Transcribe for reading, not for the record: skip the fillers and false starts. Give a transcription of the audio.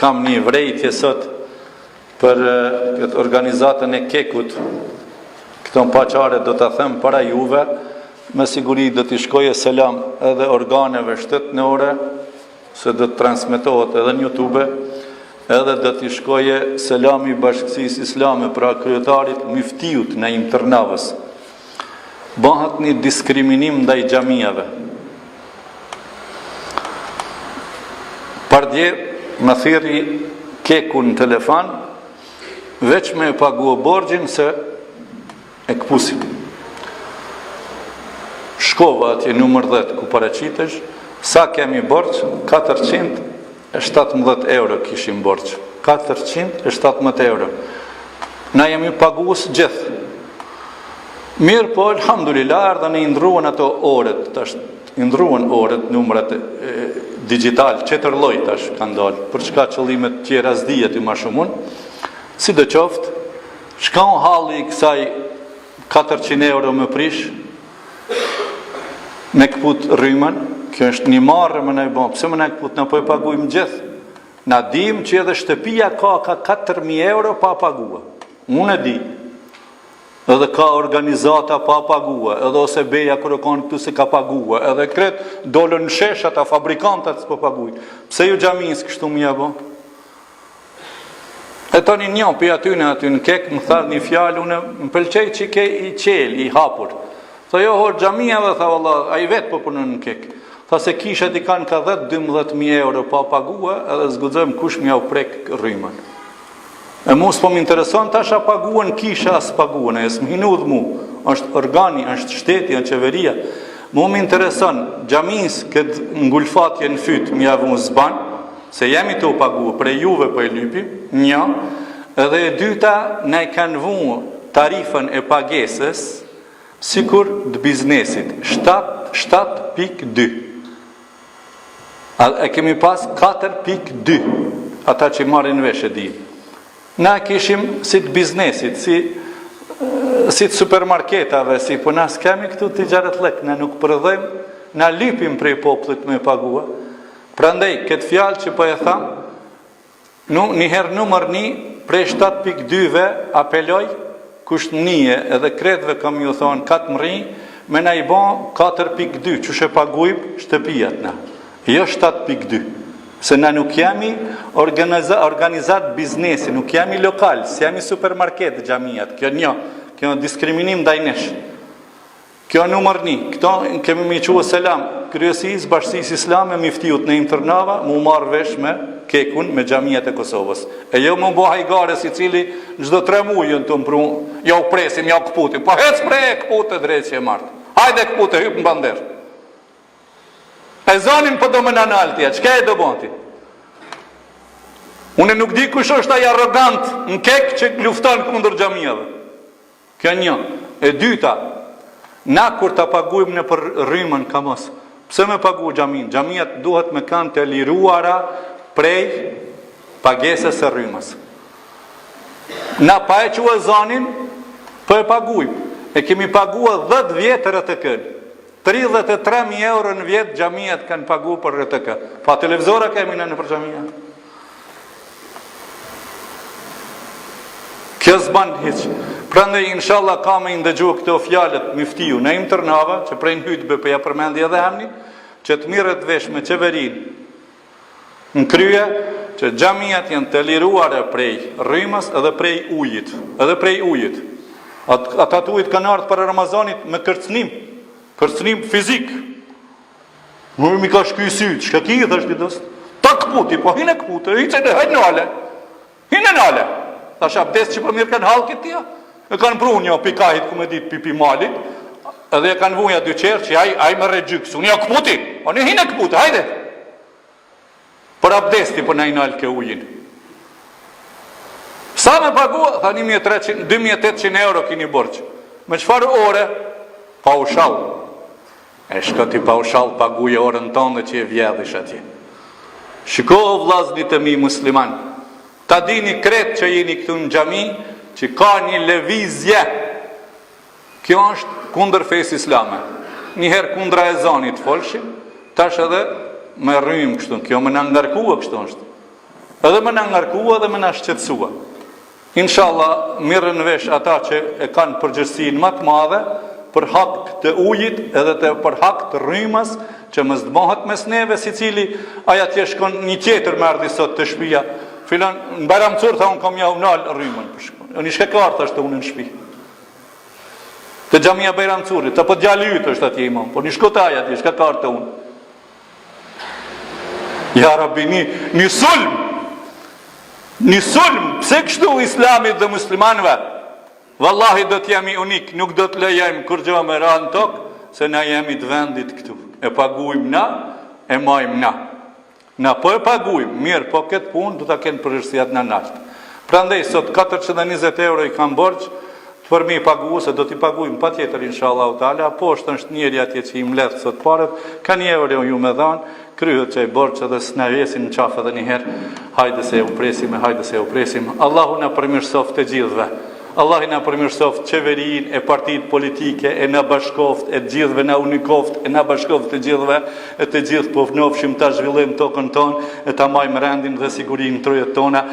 Kam një vrejtje sot për këtë organizatën e KEK-ut. Këto në paqare do ta them para juve, me siguri do t'i shkojë selam edhe organeve shtetnore, se do të transmetohet edhe në Youtube, edhe do t'i shkojë selami bashkësisë islame, pra kryetarit myftiut Naim Tërnavës. Bëhet një diskriminim ndaj xhamiave. Pardje më thirri KEK-u në telefon, veç me e pagua borxhin se e këpusim. Shkova atje numër 10 ku paraqitesh, sa kemi borxh? 417 euro kishim borxh. 417 euro. Na jemi pagues gjithë. Mirëpo, elhamdulillah, erdhën e i ndrruan ato orët, tash i ndrruan orët, numrat digital, qetër lloj tash kanë dalë, për çka qëllime të tjera s'di aty ma shumë unë. Sido qoftë, çka u halli i kësaj 400 euro me prish, me këput rrymën, kjo është një marre me na e bo, pse me na e këput, na po e pagujmë gjithë, na dim që edhe shtëpia ka ka 4.000 euro pa pagua, unë e di, Edhe ka organizata pa pagua, edhe OSBE-ja kur e kanë këtu s'e ka pagua, edhe kret dolën në shesh ata fabrikantat s'po pagujnë. Pse ju xhamisë kështu me ja bo? E tani një prej atyne aty në KEK më tha një fjalë unë më pëlqej që ke i qel, i hapur. Tha jo hor xhamia dhe tha valla, ai vetë po punon në KEK. Tha se kishat i kanë ka 10-12 mijë euro pa pagua edhe s'guxojmë kush me jau prek rrymën. E mu s'po më intereson tash a paguan kisha a s'paguan, ajo s'më hin n'udhë mu, është organi, është shteti, është qeveria. Mu më intereson xhamisë këtë ngulfatje në fyt me ja vu s'ban, se jemi tu pagu prej juve po e lypim, një, edhe e dyta na e kanë vu tarifën e pagesës sikur të biznesit, 7 7.2. A e kemi pas 4.2, ata që marrin vesh e di. Na kishim si të biznesit, si, si të supermarketave, si, po na s'kemi këtu tixharetllëk, na nuk prodhojmë, na lypim prej popullit me pagua. Prandaj, këtë fjalë që po e tham, Nu, një herë numër një, prej 7.2-ve apeloj, kush nije edhe kretve kam ju thonë katë mrri, me na i bo 4.2, qysh e pagujmë shtëpijat na, jo 7.2, se na nuk jemi organiza, organizat biznesi, nuk jemi lokal, s'jemi supermarket xhamiat, kjo një, kjo diskriminim ndaj nesh. Kjo numër një, këto kemi me i çu selam kryesisë, bashkësisë islame, myftiut Naim Tërnava, mu marrë vesh me kekun, me xhamiat e Kosovës. E jo mu bo hajgare secili në çdo tre muj janë tu m'pru, ja u presim, ja u këputim. Po hec bre e këpute dreqi e marrtë. Hajde këpute, hyp në bander. Ezanin po do me na nalë ti, çka e do bon ti? Unë nuk di kush është ai arrogant në kek që lufton kundër xhamiave. Kjo një. E dyta, na kur ta pagujmë nëpër rrymën ka mos. Pse me pagu xhaminë? Xhamiat duhet me kanë të liruara prej pagesës së rrymës. Na pa e çu ezanin, po e pagujmë. E kemi pagua 10 vjet RTK-n. 33.000 euro në vjet xhamiat kanë pagu për RTK. Pa televizora kemi në nëpër xhamia. Kjo s'ban hiç. Prandaj inshallah ka me i ndëgju këto fjalët myftiu Naim Tërnava, që prej në hytbe po ja përmendi edhe emnin, që të mirret vesh me qeverinë në krye, që xhamiat janë të liruara prej rrymës edhe prej ujit, edhe prej ujit. At, ata të ujit kanë ardhur para Ramazanit me kërcënim, kërcënim fizik. Më m'i ka shky sytë, çka ki, thash ti dost? Ta këputi, po hine këpute, hiqe në hajde nale. Hine nale. Thash abdes që po mirë kanë hallkit tja. E kanë pru një pikahit ku me ditë pipi malit, edhe e kanë vunja dy qerë që ai, ai merr gjyks, unë ja këputi, o një hine këpute, hajde. Për abdesti po na i nalke ujin. Sa me pagu? Tha 1300, 2800 euro kini borxh. Me çfarë ore? Paushall. E shko ti paushall paguje orën tënde që e vjedhish atje. Shiko o vllaznit e mi musliman, ta dini krejt që jeni këtu në xhami që ka një lëvizje. Kjo është kundër fesë islame. Një herë kundra ezanit folshim, tash edhe me rrymë kështu, kjo me na ngarkua kështu është. Edhe me na ngarkua edhe me na shqetësua. Inshallah mirren vesh ata që e kanë përgjegjësinë ma të madhe për hak të ujit edhe të për hak të rrymës që mos të bëhet mes neve secili ai atje shkon një tjetër më erdhi sot te shtëpia filan në Bajram Curr tha unë kam jau nal rrymën për shkak unë shka ka ardhur tash unë në shtëpi te xhamia Bajram Currit apo djali yt është atje imam po një shko te ai atje shka ka ardhur te unë Ja Rabbi, një, një sulm! Një sulm! Pse kështu islamit dhe muslimanëve? Vallahi do të jemi unik, nuk do të lejojmë kurgjo me ra në tokë, se na jemi të vendit këtu. E pagujmë na, e majmë na. Na po e pagujmë, mirë, po këtë punë do ta kenë përgjegjësiat na nalt. Prandaj sot 420 euro i kam borxh, Për me i pagu, se do t'i pagujmë patjetër inshallahu teala, poshtë është njeri atje që i mbledh sot paret, ka një euro ju me dhanë, kryhet qaj borxh edhe s'na vesin në qafë edhe një herë, hajde se u presim e hajde se u presim. Allahu na përmirësoftë të gjithëve. Allahu na përmirësoftë qeverinë e partitë politike e na bashkoftë e të gjithëve na unikoftë e na bashkoftë të gjithëve e të gjithë punofshim ta zhvillojmë tokën tonë e ta majmë rendin dhe sigurinë në trojet tona.